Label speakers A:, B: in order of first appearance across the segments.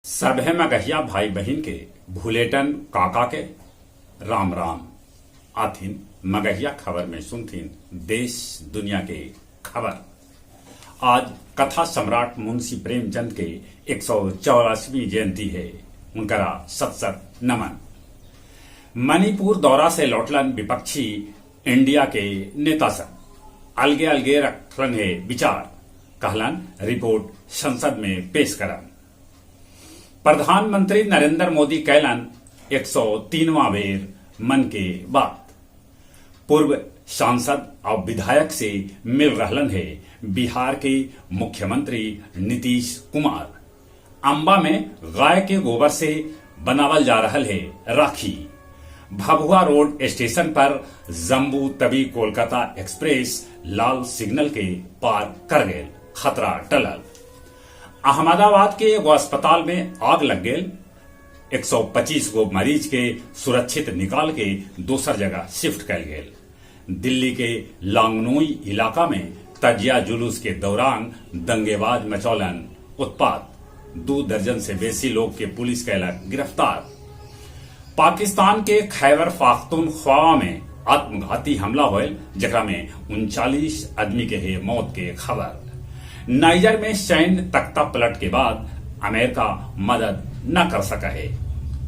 A: सभे मगहिया भाई बहिन के भुलेटन काका के राम राम। आथिन मगहिया खबर में सुनथिन देश दुनिया के खबर। आज कथा सम्राट मुंशी प्रेमचंद के 184वीं जयंती है। उनकरा सत सत नमन। मणिपुर दौरा से लौटलन विपक्षी इंडिया के नेता सब अलगे अलगे रखलन हे विचार, कहलन रिपोर्ट संसद में पेश करम। प्रधानमंत्री नरेंद्र मोदी कैलन 103वां बेर मन के बात। पूर्व सांसद और विधायक से मिल रहलन हे बिहार के मुख्यमंत्री नीतीश कुमार। अंबा में गाय के गोबर से बनावल जा रहल हे राखी। भभुआ रोड स्टेशन पर जम्बू तवी कोलकाता एक्सप्रेस लाल सिग्नल के पार कर गेल, खतरा टलल। अहमदाबाद के एगो अस्पताल में आग लग गेल। 125 गो मरीज के सुरक्षित निकाल के दोसर जगह शिफ्ट कयल गेल। दिल्ली के लांगनोई इलाका में तजिया जुलूस के दौरान दंगेबाज मचौलन उत्पात। 2 दर्जन से बेसी लोग के पुलिस कैलक गिरफ्तार। पाकिस्तान के खैबर पाख्तूनख्वा में आत्मघाती हमला होयल, जेकरा में 39 आदमी के हे मौत के खबर। नाइजर में सैन्य तख्ता पलट के बाद अमेरिका मदद न कर सका है।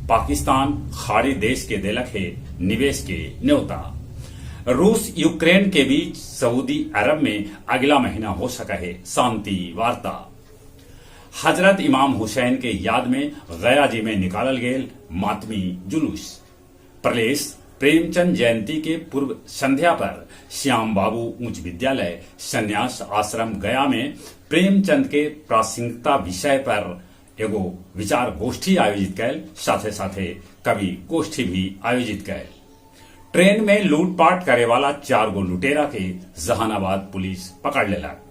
A: पाकिस्तान खाड़ी देश के देलक है निवेश के न्योता। रूस यूक्रेन के बीच सऊदी अरब में अगला महीना हो सका है शांति वार्ता। हजरत इमाम हुसैन के याद में गया जी में निकालल गेल मातमी जुलूस। प्रलेस प्रेमचंद जयंती के पूर्व संध्या पर श्याम बाबू उच्च विद्यालय संन्यास आश्रम गया में प्रेमचंद के प्रासंगिकता विषय पर एगो विचार गोष्ठी आयोजित कैल, साथे साथे कवि गोष्ठी भी आयोजित कैल। ट्रेन में लूटपाट करे वाला 4 गो लुटेरा के जहानाबाद पुलिस पकड़ लेलक।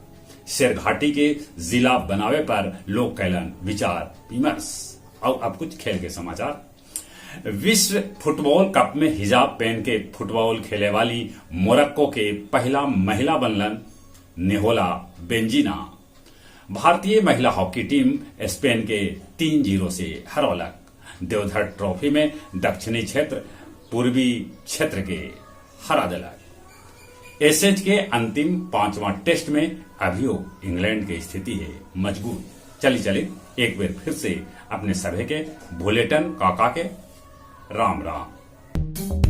A: शेरघाटी के जिला बनावे पर लोग कैलन विचार विमर्श। और अब कुछ खेल के समाचार। विश्व फुटबॉल कप में हिजाब पहन के फुटबॉल खेले वाली मोरक्को के पहला महिला बनलन नेहोला बेंजीना। भारतीय महिला हॉकी टीम स्पेन के 3-0 से हरौलक। देवधर ट्रॉफी में दक्षिणी क्षेत्र पूर्वी क्षेत्र के हरा दिलक। एशेज के अंतिम 5वां टेस्ट में अभियो इंग्लैंड की स्थिति है मजबूत। चली चली एक बार फिर से अपने सभे के भुलेटन काका के राम राम।